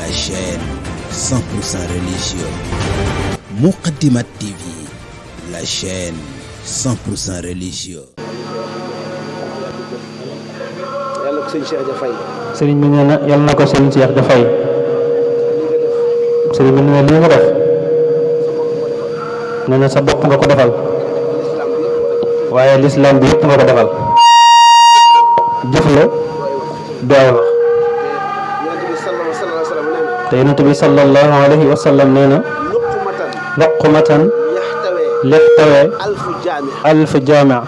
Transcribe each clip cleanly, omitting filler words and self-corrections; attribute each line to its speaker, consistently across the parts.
Speaker 1: la chaîne 100% religieux. Moukhaddamatoul TV, la chaîne 100% religieux.
Speaker 2: yàlla ko sëñ Cheikh ja fay.
Speaker 3: sëriñ bi nee na yàlla na ko sëñ Cheikh ja fay. sëriñ bi nee na lii nga def nee na sa bopp nga ko defal waaye lislaam bi yëpp nga ko defal. jëf la dooy wax te yonent bi sallallahu alayhi wa sallam nee na luqmatan yaxtawee alfu jaami'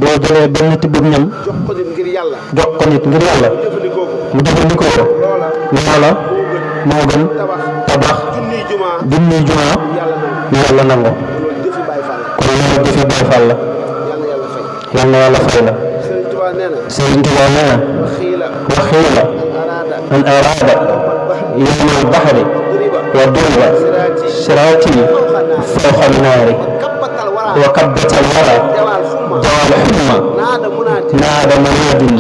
Speaker 2: boo jëlee
Speaker 3: benn tibbub ñam
Speaker 2: jox ko nit ngir yàlla
Speaker 3: mu jëfandikoo ko loola moo gën tabax junniy jumaa yàlla nangu kon loolu jëfi Baay Faal la yal na yàlla fay la. Sëriñ Tuubaa nee na wa xiila man araada yawmal bahri wa duriba siraati fawqa naari wa kabbatal wara jawal xumma naada munaadin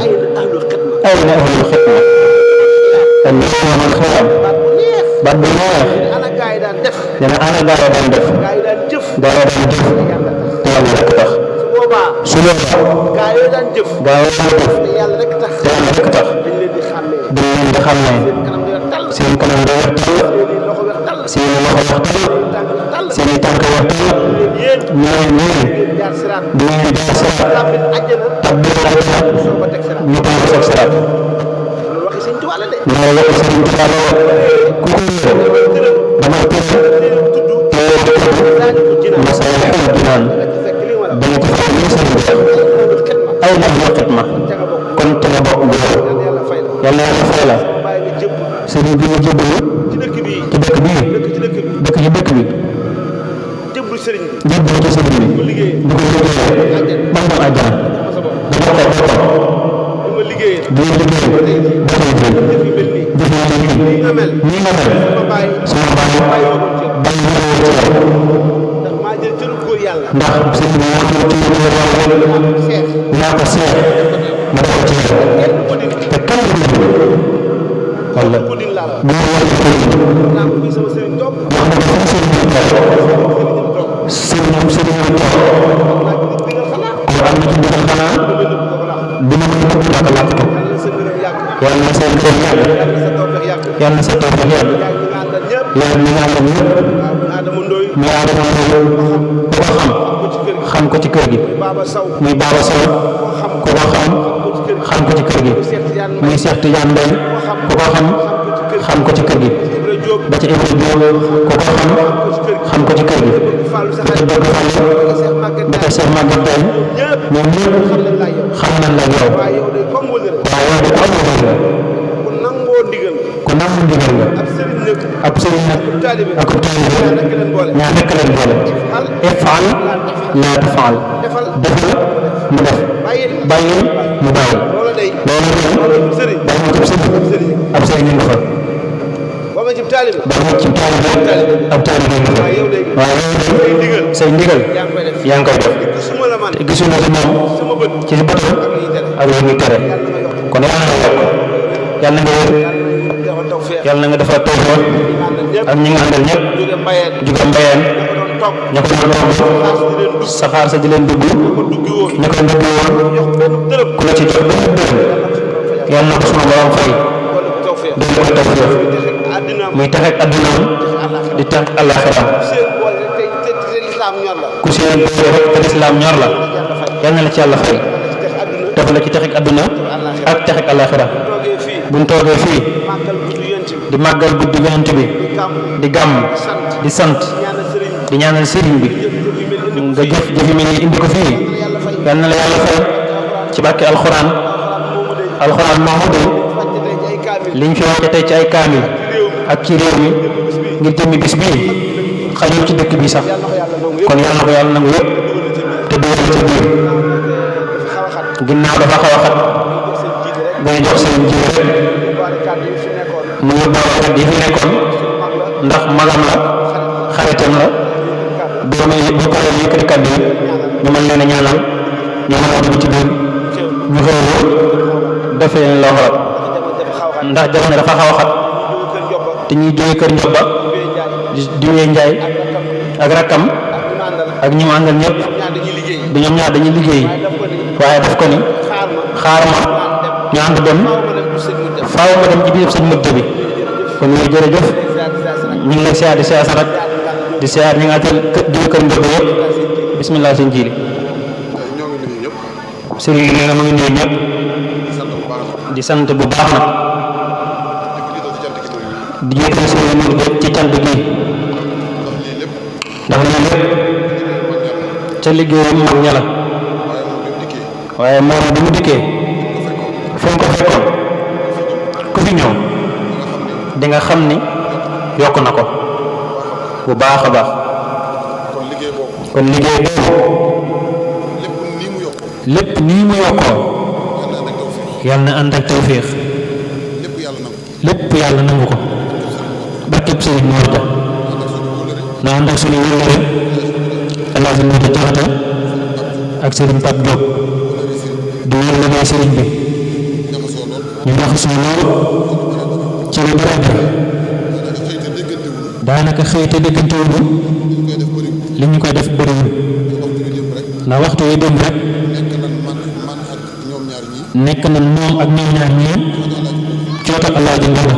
Speaker 3: ayna ahlul xidma kon yawmal xiyaam baat bu neex dina ana gaa yi daan def gaa yi daan jëf te yàlla rek tax su boobaa gaa yooyu daan jëf te yàlla rek tax dañ leen di xàmmee seen kanam di weex tàll seen loxo weex tàll seen tànk weex tàll ñu leen di ngeen jaar siraat tabbir àjjana ñu ko teg siraat loolu waxi Sëriñ Tuubaa la ku ko dama tëdd Masaalikul Jinaan dana ci fekk ñu sëriñ bi ay na ahlul xidma kon te nga bokk bu yàlla na yàlla fay la sëriñ bi ñu jébbalu ci dëkk bi jébbalu ci sëriñ bi di ko liggéeyee ba mu dem àjjana dama ko di liggéey ba tey jëf nii nga mel sama baay ndax sëriñ bi moo tudd yaa ko seet ma def ko ci te kenn du ko wala bu ma war a wax na ko sama sëriñ toog sëriñam toog kon am na ci ndigal xanaa dina mën a làkk toog yàlla na seen gërëm yàgg yàlla na sa tawfeex yàgg yàlla na nga àndal ñëpp muy Adama Ndoye ku ko xam ko ci kër gi muy Baba Sow ku ko xam ko ci kër gi muy Cheikh Tidiane Mbaye ku ko xam ko ci kër gi ba ci Ibrahima Diop ku ko xam ko ci kër gi ba ci Bëgg Fall ba ci Cheikh Maguette Diagne ñoom ñëpp xam nañ la yow waaye yow de ko am wëllëre ku nangu ndigal nga ab sëriñ nag ak ab taalibe ñaar rekk leen boole ifal laa tafal defal mu def bàyyil mu bàyyi loolu day bàyyi ma cib sëriñ ab sëriñ nga fa bàyyi ma cib taalibe ab taalibe nga fa waaye yow day say ndigal yaa ngi koy def te gisuma ci moom ci bëtam ak lu muy tere kon yàlla na yokk yàlla nga wér yàlla na nga defal tawfeex ak ñi nga àndal ñëpp jóge mbayeen ña ko doon toog saxaar sa di leen dugg ña ko dugg woon ku la ci jox benn dërëm yàlla na ko sunu borom fay dañ ko tawfeex muy taxek addunaam di tax àllaaxiraam ku seen boole rek te lislaam ñor la yàlla na la ci yàlla fay def la ci taxek adduna ak taxek àllaaxira buñ toogee fii di màggal guddi yonent bi di gàmm di sant di ñaanal sëriñ bi nga jëfi mel ni indi ko fii yal na la yàlla fay ci barke alxuraan moomu de liñ fi wàcce tey ci ay kaamil ak ci réew mi ngir jëmmi bis bii xajul ci dëkk bi sax kon yal na ko yàlla nangu yëpp te dugal ci biir ginnaaw dafa xaw a xat day jox seen jiw rek mu yóbbaale kat yi fi nekkoon ndax magam la xaritam la doome bu pare yëkkati kàddu yi ñu mën leen a ñaanal ñu mën a dugg ci biir ñu xëy defee leen loo xool ndax jamono dafa xaw a xat te ñuy jóge kër Njoba di wee Njaay ak rakkam ak ñi mu àndal ñëpp bi ñoom ñaar dañuy liggéey waaye daf ko ni xaar ma ñu ànd dem faaw ma dem ci biir sëñ mëdd bi kon yow jërëjëf ñu ngi lay siyaar di siyaar sa rak di siyaar ñi nga àttal jóge kër Njoba yëpp bismillah sëñ Jiili sëriñ bi nee na mu ngi nuyu ñëpp di sant bu baax nag di jiital sëriñ bi ci cant gi ndax lii lépp ca liggéeyam mag ña la waaye moom bi mu dikkee fu mu ko fekkoon ku fi ñëw di nga xam ni yokk na ko bu baax a baax kon liggéey boobu lépp nii mu yokkoo yàlla na ànd ak tawféex lépp yàlla nangu ko barkeb sëriñ Mor na ànd ak suñu wëllëre El Hadj Modou Diakhaté ak sëriñ Pape Diop di wëllëre sëriñ bi ñu jaxasoo lool ci lu bëri daanaka xëy te déggantewuñu li ñu koy def bëriwul ndax waxtu yi dem rek nekk na moom ak ñoom ñaar ñii coota Alaaji Ngalla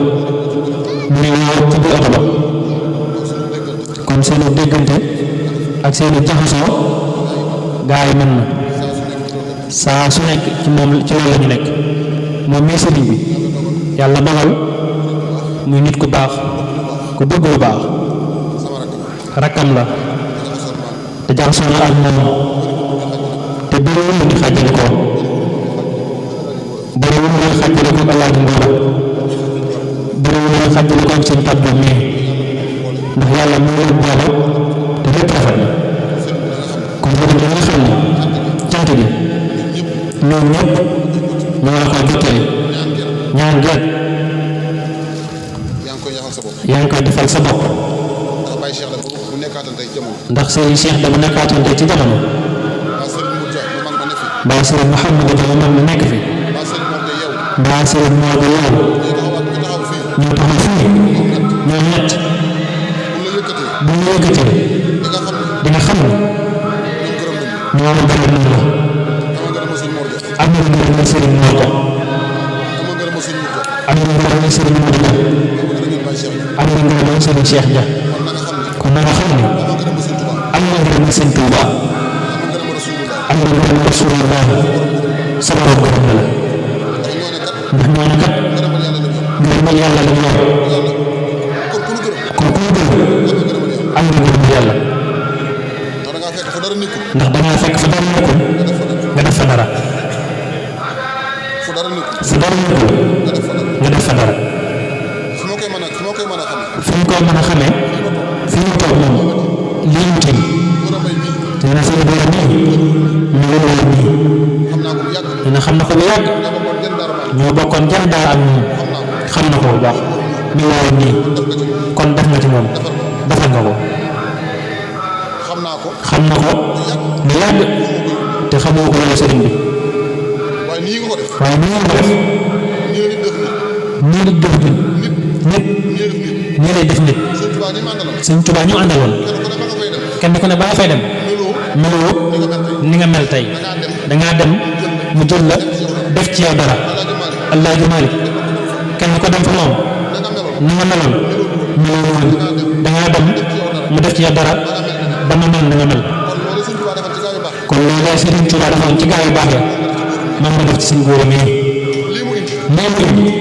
Speaker 3: mu ne woo ci biir oto ba kon seenu déggante ak seenu jaxasoo gaa yi mën na saa su nekk ci moom ci loolu la ñu nekk moom mii sëriñ bi yàlla dogal muy nit ku baax ku bëgg lu baax rakkam la te jaxasoo na ak moom te bëriwul lu ñu xàjjale ko bëriwul lu ñu xàjjale ko Alaaji Ngalla bëriwul lu ñu xàjjale ko ak seen Pape Diop mii ndax yàlla moo leen boole te lépp rafet na kon bëri da nga xam ne cant gi ñoom ñëpp ñoo la koy jottali ñaan gi yaa ngi koy defal sa bopp ndax Serigne Cheikh da bu nekkaatoon tey ci jamono mbaa Serigne Mouhamadou Dia moom mi nekk fi mbaa Serigne Modou yow ñoo taxaw fii ñoo ñett bu ñu yëkkatee di nga xam ne ñoo gërëm nañ la am na ngërëm na Serigne Mor Dia am na ngërëm na Serigne Modou Dia am na ngërëm na Serigne Cheikh Dia kon na nga xam ne am na ngërëm na Serigne Touba am na ngërëm na Rasulullah sama bopp gërëm na la ndax ñooñu kat ngërëmal yàlla la ñor kon ku ñu gërëm am na ngërëm yàlla ndax dangaa fekk fa dara nekkul nga def fa dara fu dara nekkul nga def fa dara fi mu koy mën a xamee fi mu toog moom lii ñu tiim te dina seen biir nii ñu ngi wër nii dina xam na ko bu yàgg ñoo bokkoon jar daal ak moom xam na ko bu baax mi ngi woon nii kon def nga ci moom defal nga ko xam na ko bu yàgg te xamoo ko yow sëriñ bi waaye nii nga ko def nii la def nit nii lay def nit sëñ Tuubaa ñu àndaloon kenn ku ne ba nga fay dem meloo ni nga mel tey dangaa dem mu jël la def ci yow dara Alaaji Maalik kenn ko dem fa moom ni nga meloon meloo woon dangaa dem mu def ci yow dara ba ma mel ni nga mel kon loolu Sëriñ Tuubaa defoon ci gaa yu baax ya man nga def ci seen góor mi lii mu indi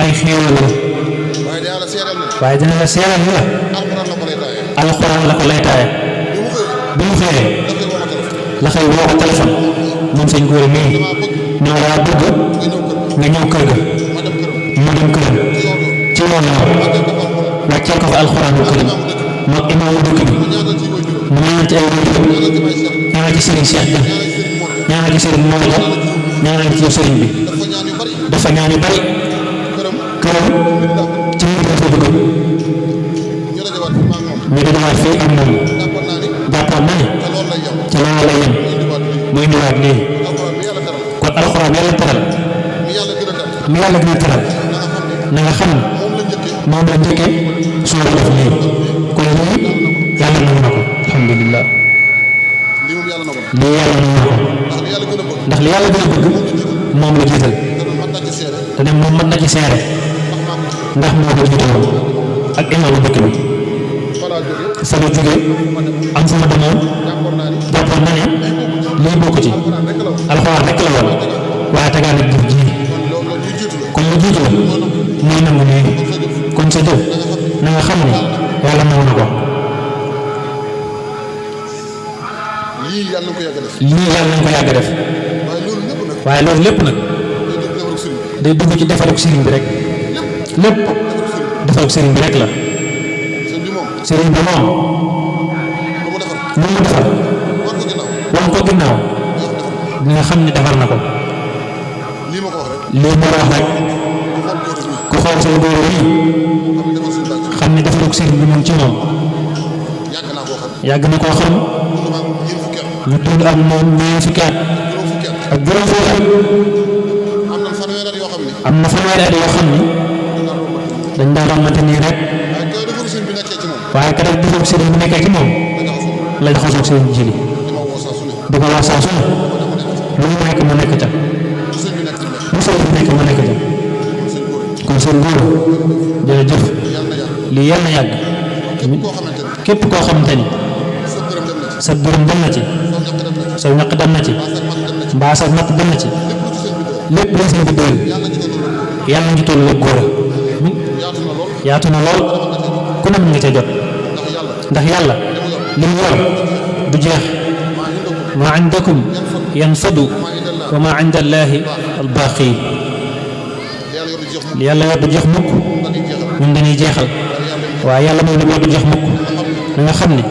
Speaker 3: ay xéewal la waaye dina la seeral ni la alxuraan la ko lay taaye bi mu xëyee la xëy woo ko téléphone moom seen góor mi ñoo daa bëgg nga ñëw kër ga mu dem këram ci yoon wàcceel ko fa alxuraanul karim moom imaamu dëkk bi mu ñaanal ci ay wér ñaanal ci Serigne Cheikh Dia ñaanal ci Serigne Mor Dia ñaanal ci yow Serigne bi dafa ñaan yu bari këram ci biir dafa bëgg ñu dajawaat fii ak moom jàppoon na ne ca loolu lay yem mu indiwaat lii kon alxuraan yàlla teral mi yàlla gën a teral na nga xam ne moom la njëkkee soo def lii kon lii yàlla nangu na ko alhamdulilah lii yàlla nangu na ko ndax li yàlla gën a bëgg moom la jiital te dem moom mën na ci seere ndax moo ko jiite woon ak imaamu dëkk bi sama jóge am sama demoon jàppoon na ne lii bokk ci alxuraan rek la woon waaye tegaale jëf ji kon lu jiitu la muy nangu nii kon sa jëf na nga xam ne yàlla nangu na ko lii yàlla nañ ko yàgg def waaye loolu lépp nag day dugg ci defarug sëriñ bi rek lépp defarug sëriñ bi rek la sëriñ bi moom lu mu defar wan ko ginnaaw dina xam ne defar na ko lii ma wax rek ku xool seen góor yi xam ne defarug sëriñ bi moom ci moom yàgg na koo xam ñu dund ak moom ñeent fukki at ak juróom fukki at am na fanweeri at yoo xam ni dañ daan romante nii rek waaye ka def defarug sëriñ bi nekkee ci moom lañ xasoog sëriñ bi jëli di ko wax saa su ne lu mu nekk mu nekk ca lu sëriñ bi nekk mu nekk ca kon seen góor jërëjëf lii yàlla na yàgg képp koo xamante ni sa dërëm dem na ci sa ñaq dem na ci mbaa sa natt dem na ci lépp la seen bi doyul yàlla ngi toll góor a yaatu na lool ku ne mën nga ca jot ndax yàlla li mu yor du jeex ma indakum yanfadu wa ma inda allahi albaaqi li yàlla yor du jeex mukk ñun dañuy jeexal waaye yàlla moom li mu yor du jeex mukk da nga xam ne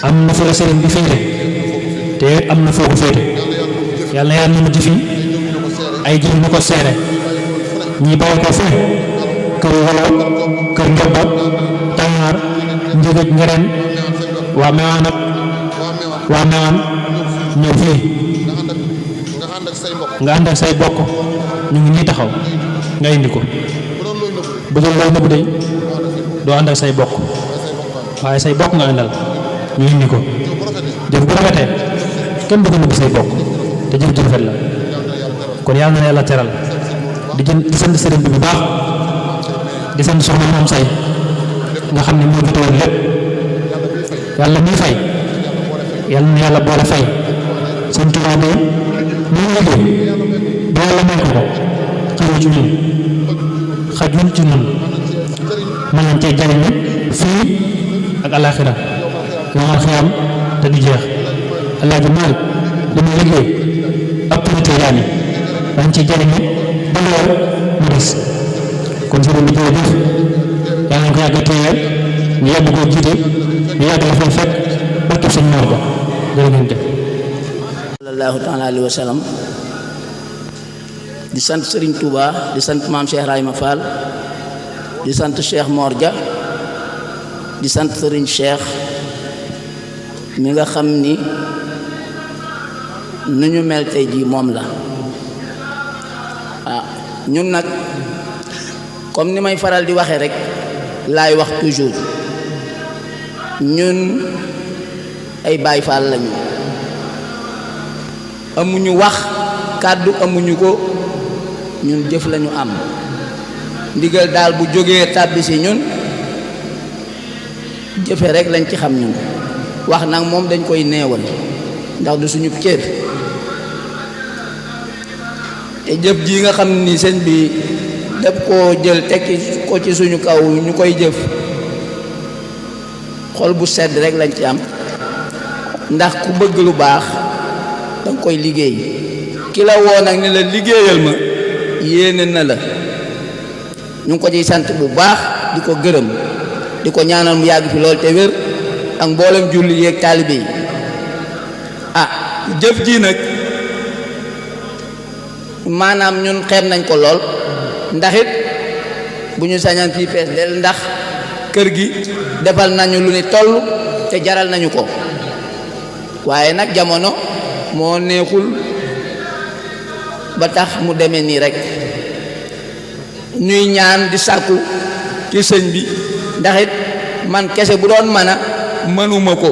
Speaker 3: am na fa la sëriñ bi féete te am na foo ko féete yàlla na yàlla na mujj fii ay jëf ñu ko seere ñi bàyyi ko fu kër walaw kër njobba tàngaar njëgëj ngereen waa mewaan ak waa mewaan ñëw fii nga ànd ak say bokk ñu ngi nii taxaw nga indi ko bu doon loolu nëbb day doo ànd ak say bokk waaye say bokk nga àndal ñu indi ko jëf bu rafetee kenn bëgg nëbb say bokk te jëf ju rafet la kon yàlla na yàlla teral di sant sëriñ bi bu baax di sant soxna moom say nga xam ne moo fi toog lépp yàlla muy fay yàlla na yàlla boole fay seen tubaab yi mu ngi liggéey ba yàlla may ko xajul ci ñun xajul ci ñun mën nañ cee jariñu fii ak alaxira yomal xiyam te du jeex Alaaji Maalik li mu liggéey ëpp na te yaani dañ ciy jariñu ba lool mu des kon sëriñ bi jërëjëf yàlla nañ ko yàgg teewee ñu yàgg koo jiite ñu yàgg la fay fekk barkeb sëñ Mor Ba jërë ngeen jëf
Speaker 4: sallallahu taala alayhi wa sallam di sant Serigne Touba di sant maam Cheikh Rahima Fall di sant Cheikh Mor Dia di sant Serigne Cheikh mi nga xam ni nu ñu mel tey jii moom la ñun nag comme ni may faral di waxee rek laay wax toujours ñun ay Baay Faal lañu amuñu wax kàddu amuñu ko ñun jëf lañu am ndigal daal bu jógee tàbbi si ñun jëfe rek lañ ci xam ñun wax nag moom dañ koy neewal ndax du suñu cër te jëf ji nga xam ni sëñ bi daf koo jël tekki ko ci suñu kaw ñu koy jëf xol bu sedd rek lañ ci am ndax ku bëgg lu baax danga koy liggéey ki la woo nag ni la liggéeyal ma yéene na la ñu ngi ko ciy sant bu baax di ko gërëm di ko ñaanal mu yàgg fi lool te wér ak mboolem julli yeeg taalibe yi jëf ji nag maanaam ñun xeeb nañ ko lool ndax it bu ñu sañan fii fees del ndax kër gi defal nañu lu ni toll te jaral nañu ko waaye nag jamono moo neexul ba tax mu demee nii rek ñuy ñaan di sàkku ci sëñ bi ndax it man kese bu doon mën a mënuma ko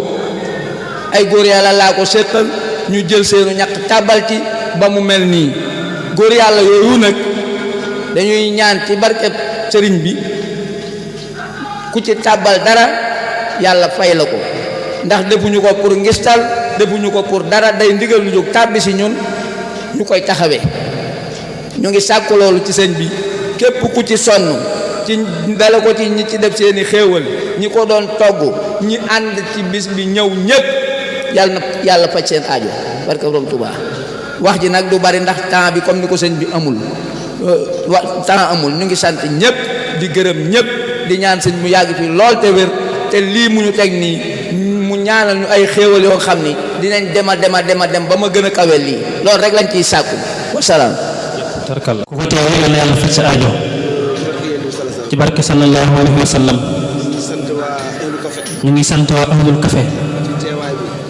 Speaker 4: ay góor yàlla laa ko seetal ñu jël seenu ñaq tàbbal ci ba mu mel nii góor yàlla yooyu nag dañuy ñaan ci barkeb sëriñ bi ku ci tàbbal dara yàlla fay la ko ndax defuñu ko pour ngistal defuñu ko pour dara day ndigal lu jóg tàbbi si ñun ñu koy taxawee ñu ngi sàkku loolu ci sëñ bi képp ku ci sonn ci dala ko ci ñi ci def seeni xéewal ñi ko doon togg ñi ànd ci bis bi ñëw ñëpp yàlla na yàlla faj seen aajo barke borom Tuubaa wax ji nag du bari ndax temps bi comme ni ko sëñ bi amul temps amul ñu ngi sant ñëpp di gërëm ñëpp di ñaan sëñ mu yàgg fi lool te wér te lii mu ñu teg nii mu ñaanal ñu ay xéewal yoo xam ni dinañ dem ba ma gën a kawe lii loolu rek lañ ciy sàkku wasalaam.
Speaker 3: tarkal ku ko teewee yal na yàlla faj sa aajo ci barke sallallahu alayhi wa sallam. ñu ngi sant waa Ahlul Café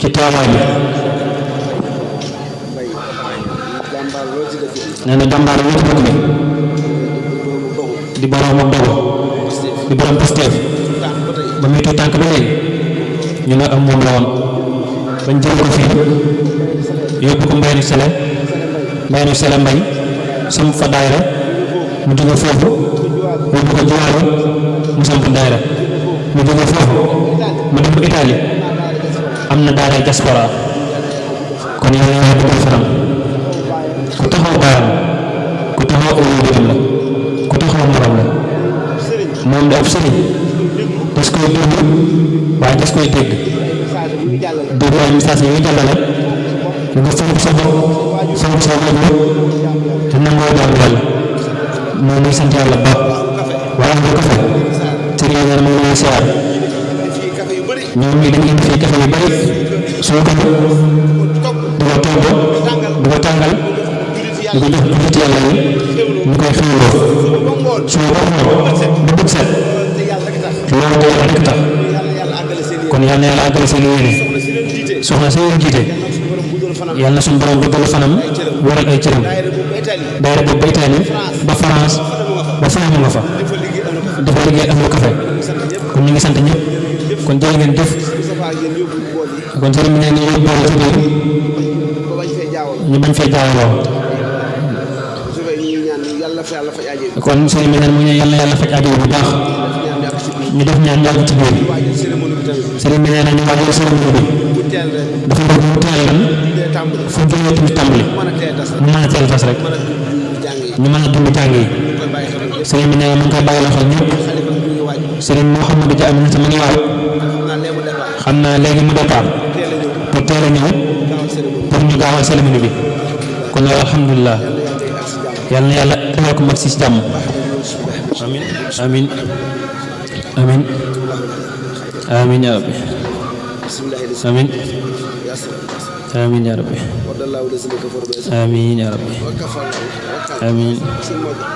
Speaker 3: ci teewaay bi. nee na jàmbaar yi ci dëkk bi di borom ak dogo di borom Pastef ba muy tuut tànk ba léegi ñu ne am moom la woon bañ jël ko fii yóbbu ko Mbaynu Sele Mbay sam fa daayira mu jóge foofu yóbbu ko Juwaalo mu samp daayira mu jóge foofu mu dem ba Italie am na daara diaspora kon yàlla na dugal faram ku taxaw baayam ku taxaw aw wéram la ku taxaw morom la moom da ab sëriñ des koy dégg waaye des koy dégg dégg ay message yi jàllale nga fonk sa bopp fonk sa wàllu te nangoo jaamu yàlla moom muy sant yàlla ba waaye am nga kafe sëriñ yi moom lay siyaar ñoom ñi dañu indi fii kafe yu bari soo ko di ko togg di ko tàngal di ko jox jullit yàlla yi ñu koy xewloo soo ko xool ba bët set loolu de yàlla rek tax kon yal na yàlla àggale seen yéene soxna si leen jiite yàlla na suñu borom guddal fanam waral ay cëram daayira boobu ba Italie ba France ba fu nga fa dafa liggéey Ahlul Café kon ñu ngi sant ñëpp kon jërë ngeen jëf kon sëriñ bi nee na yóbbu boole ci biir ñu bañ fee jaawaloo kon sëriñ bi nee na mu ne yàlla yàlla faj aajo bu baax ñu def ñaan yàgg ci biir sëriñ bi nee na ñu waajal cérémonie bi dafa bëgg mu teel lan fu ñu jógee tamit tàmbali mu mën a teel tas rek ñu mën a dund jàng yi sëriñ bi nee na mu ngi koy bàyyi xel ñëpp sëriñ Mouhamadou Dia Aminata ma ngi waaj xam naa léegi mu départ pour teel a ñëw pour ñu gaawal cérémonie bi kon loolu alhamdulilah yal na yàlla defal ko mag si jàmm amin amin amin ya rabbi amin amin ya rabbi amin ya rabbi amin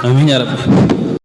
Speaker 3: amin ya rabbi